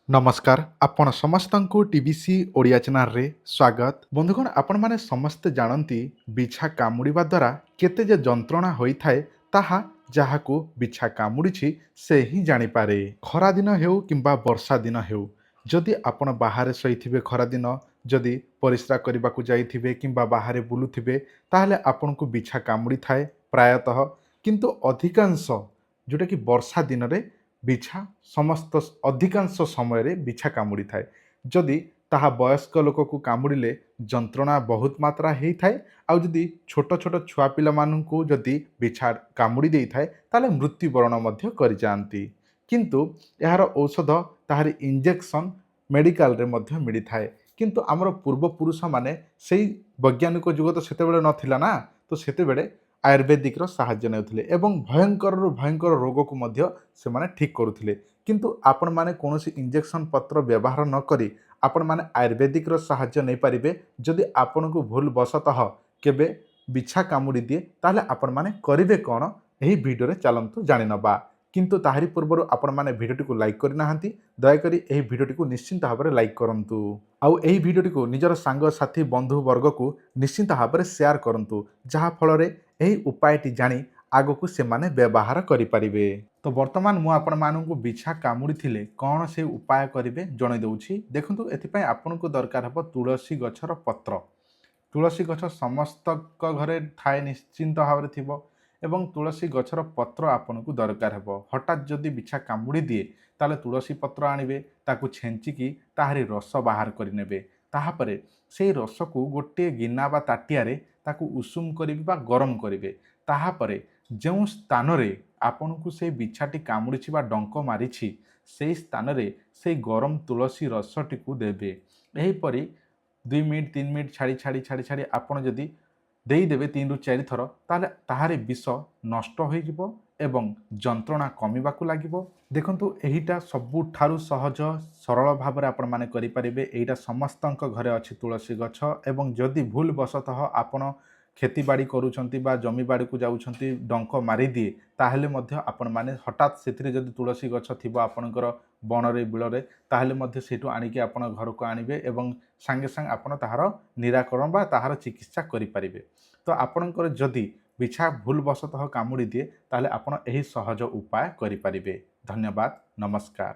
ନମସ୍କାର, ଆପଣ ସମସ୍ତଙ୍କୁ ଟିବିସି ଓଡ଼ିଆ ଚ୍ୟାନେଲରେ ସ୍ୱାଗତ। ବନ୍ଧୁଗଣ, ଆପଣମାନେ ସମସ୍ତେ ଜାଣନ୍ତି, ବିଛା କାମୁଡ଼ିବା ଦ୍ୱାରା କେତେ ଯେ ଯନ୍ତ୍ରଣା ହୋଇଥାଏ, ତାହା ଯାହାକୁ ବିଛା କାମୁଡ଼ିଛି ସେ ହିଁ ଜାଣିପାରେ। ଖରାଦିନ ହେଉ କିମ୍ବା ବର୍ଷା ଦିନ ହେଉ, ଯଦି ଆପଣ ବାହାରେ ଶୋଇଥିବେ, ଖରାଦିନ ଯଦି ପରିସ୍ରା କରିବାକୁ ଯାଇଥିବେ କିମ୍ବା ବାହାରେ ବୁଲୁଥିବେ, ତାହେଲେ ଆପଣଙ୍କୁ ବିଛା କାମୁଡ଼ିଥାଏ ପ୍ରାୟତଃ। କିନ୍ତୁ ଅଧିକାଂଶ ଯେଉଁଟାକି ବର୍ଷା ଦିନରେ ବିଛା ସମସ୍ତ ଅଧିକାଂଶ ସମୟରେ ବିଛା କାମୁଡ଼ିଥାଏ। ଯଦି ତାହା ବୟସ୍କ ଲୋକକୁ କାମୁଡ଼ିଲେ ଯନ୍ତ୍ରଣା ବହୁତ ମାତ୍ରା ହେଇଥାଏ, ଆଉ ଯଦି ଛୋଟ ଛୋଟ ଛୁଆ ପିଲାମାନଙ୍କୁ ଯଦି ବିଛା କାମୁଡ଼ି ଦେଇଥାଏ, ତାହେଲେ ମୃତ୍ୟୁବରଣ ମଧ୍ୟ କରିଯାଆନ୍ତି। କିନ୍ତୁ ଏହାର ଔଷଧ, ତାହାରି ଇଞ୍ଜେକ୍ସନ୍ ମେଡ଼ିକାଲରେ ମଧ୍ୟ ମିଳିଥାଏ। କିନ୍ତୁ ଆମର ପୂର୍ବପୁରୁଷମାନେ, ସେଇ ବୈଜ୍ଞାନିକ ଯୁଗ ତ ସେତେବେଳେ ନଥିଲା ନା, ତ ସେତେବେଳେ ଆୟୁର୍ବେଦିକର ସାହାଯ୍ୟ ନେଉଥିଲେ ଏବଂ ଭୟଙ୍କରରୁ ଭୟଙ୍କର ରୋଗକୁ ମଧ୍ୟ ସେମାନେ ଠିକ୍ କରୁଥିଲେ। କିନ୍ତୁ ଆପଣମାନେ କୌଣସି ଇଞ୍ଜେକ୍ସନ୍ ପତ୍ର ବ୍ୟବହାର ନ କରି ଆପଣମାନେ ଆୟୁର୍ବେଦିକର ସାହାଯ୍ୟ ନେଇପାରିବେ। ଯଦି ଆପଣଙ୍କୁ ଭୁଲ ବଶତଃ କେବେ ବିଛା କାମୁଡ଼ି ଦିଏ, ତାହେଲେ ଆପଣମାନେ କରିବେ କ'ଣ, ଏହି ଭିଡ଼ିଓରେ ଚାଲନ୍ତୁ ଜାଣିନେବା। କିନ୍ତୁ ତାହାରି ପୂର୍ବରୁ ଆପଣମାନେ ଭିଡ଼ିଓଟିକୁ ଲାଇକ୍ କରିନାହାନ୍ତି, ଦୟାକରି ଏହି ଭିଡ଼ିଓଟିକୁ ନିଶ୍ଚିନ୍ତ ଭାବରେ ଲାଇକ୍ କରନ୍ତୁ ଆଉ ଏହି ଭିଡ଼ିଓଟିକୁ ନିଜର ସାଙ୍ଗସାଥି, ବନ୍ଧୁ ବର୍ଗକୁ ନିଶ୍ଚିନ୍ତ ଭାବରେ ସେୟାର କରନ୍ତୁ, ଯାହାଫଳରେ ଏହି ଉପାୟଟି ଜାଣି ଆଗକୁ ସେମାନେ ବ୍ୟବହାର କରିପାରିବେ। ତ ବର୍ତ୍ତମାନ ମୁଁ ଆପଣମାନଙ୍କୁ ବିଛା କାମୁଡ଼ିଥିଲେ କ'ଣ ସେ ଉପାୟ କରିବେ ଜଣାଇ ଦେଉଛି। ଦେଖନ୍ତୁ, ଏଥିପାଇଁ ଆପଣଙ୍କୁ ଦରକାର ହେବ ତୁଳସୀ ଗଛର ପତ୍ର। ତୁଳସୀ ଗଛ ସମସ୍ତଙ୍କ ଘରେ ଥାଏ, ନିଶ୍ଚିନ୍ତ ଭାବରେ ଥିବ ଏବଂ ତୁଳସୀ ଗଛର ପତ୍ର ଆପଣଙ୍କୁ ଦରକାର ହେବ। ହଠାତ୍ ଯଦି ବିଛା କାମୁଡ଼ି ଦିଏ, ତାହେଲେ ତୁଳସୀ ପତ୍ର ଆଣିବେ, ତାକୁ ଛେଞ୍ଚିକି ତାହାରି ରସ ବାହାର କରିନେବେ। ତାହାପରେ ସେଇ ରସକୁ ଗୋଟିଏ ଗିନା ବା ତାଟିଆରେ ତାକୁ ଉଷୁମ କରିବେ ବା ଗରମ କରିବେ। ତାହାପରେ ଯେଉଁ ସ୍ଥାନରେ ଆପଣଙ୍କୁ ସେଇ ବିଛାଟି କାମୁଡ଼ିଛି ବା ଡଙ୍କ ମାରିଛି, ସେଇ ସ୍ଥାନରେ ସେଇ ଗରମ ତୁଳସୀ ରସଟିକୁ ଦେବେ। ଏହିପରି 2 ମିନିଟ୍, 3 ମିନିଟ୍ ଛାଡ଼ି ଛାଡ଼ି ଛାଡ଼ି ଛାଡ଼ି ଆପଣ ଯଦି ଦେଇଦେବେ 3ରୁ 4 ଥର, ତାହେଲେ ତାହାରି ବିଷ ନଷ୍ଟ ହୋଇଯିବ ଏବଂ ଯନ୍ତ୍ରଣା କମିବାକୁ ଲାଗିବ। ଦେଖନ୍ତୁ, ଏହିଟା ସବୁଠାରୁ ସହଜ ସରଳ ଭାବରେ ଆପଣମାନେ କରିପାରିବେ। ଏଇଟା ସମସ୍ତଙ୍କ ଘରେ ଅଛି ତୁଳସୀ ଗଛ ଏବଂ ଯଦି ଭୁଲ ବଶତଃ ଆପଣ କ୍ଷେତିବାଡ଼ି କରୁଛନ୍ତି ବା ଜମିବାଡ଼ିକୁ ଯାଉଛନ୍ତି, ଡଙ୍କ ମାରିଦିଏ, ତାହେଲେ ମଧ୍ୟ ଆପଣମାନେ ହଠାତ୍ ସେଥିରେ ଯଦି ତୁଳସୀ ଗଛ ଥିବ ଆପଣଙ୍କର ବଣରେ, ବିଳରେ, ତାହେଲେ ମଧ୍ୟ ସେଇଠୁ ଆଣିକି ଆପଣ ଘରକୁ ଆଣିବେ ଏବଂ ସାଙ୍ଗେ ସାଙ୍ଗେ ଆପଣ ତାହାର ନିରାକରଣ ବା ତାହାର ଚିକିତ୍ସା କରିପାରିବେ। ତ ଆପଣଙ୍କର ଯଦି ବିଛା ଭୁଲବଶତଃ କାମୁଡ଼ି ଦିଏ, ତାହେଲେ ଆପଣ ଏହି ସହଜ ଉପାୟ କରିପାରିବେ। ଧନ୍ୟବାଦ, ନମସ୍କାର।